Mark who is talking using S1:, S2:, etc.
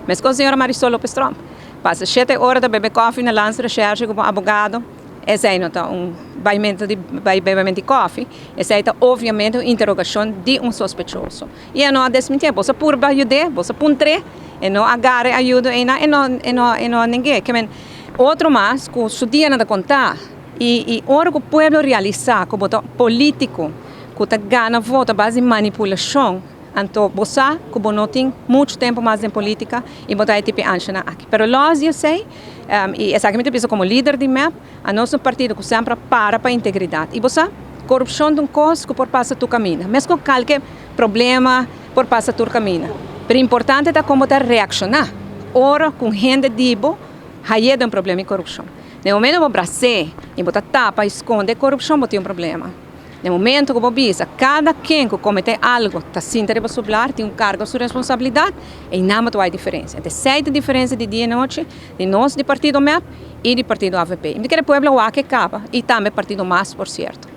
S1: Mescos señora Marisol Lopez Tromp. Pasa 7 ora ta bebe koffie na Landsrecherche cu abogado. Esey no ta un baimento di bebemento di koffie. Esey ta obviamente un interogacion di un sospechoso. Y e no a desmenti, bo a purba yuda, bo a puntr'e, e no a gara ayudo e no ninguém. Kiermen, otro mas, cu su dia nan ta conta. Y ora cu e pueblo realisa cu ta politico, cu ta gana voto a base di manipulacion, anto bo sa cu no tin mucho tempo mas den politica y bo ta tipo aki. Pero los yo sei, y esaki mi ta pensa como lider di MEP, a nos partido cu semper para pa integridad. Y bo sa, corupcion ta un cos cu por pasa tur caminda. Mesmo cualke problema por pasa tur caminda. Pero importante ta con ta reacciona. Ora cu hende di bo, haya un problema di corupcion. Na momento cu bo brasa y bo tapa y sconde corupcion, bo tin un problema. Na momento cu bo bisa, cada ken cu comete algo, ta sinta riba su blaar, tin un cargo, su responsabilidad, y nada ta diferencia. Esey ta e diferencia di dia y anochi, di nos di partido MEP y di partido AVP. Y cu e pueblo a caba, y tambe partido MAS, por cierto.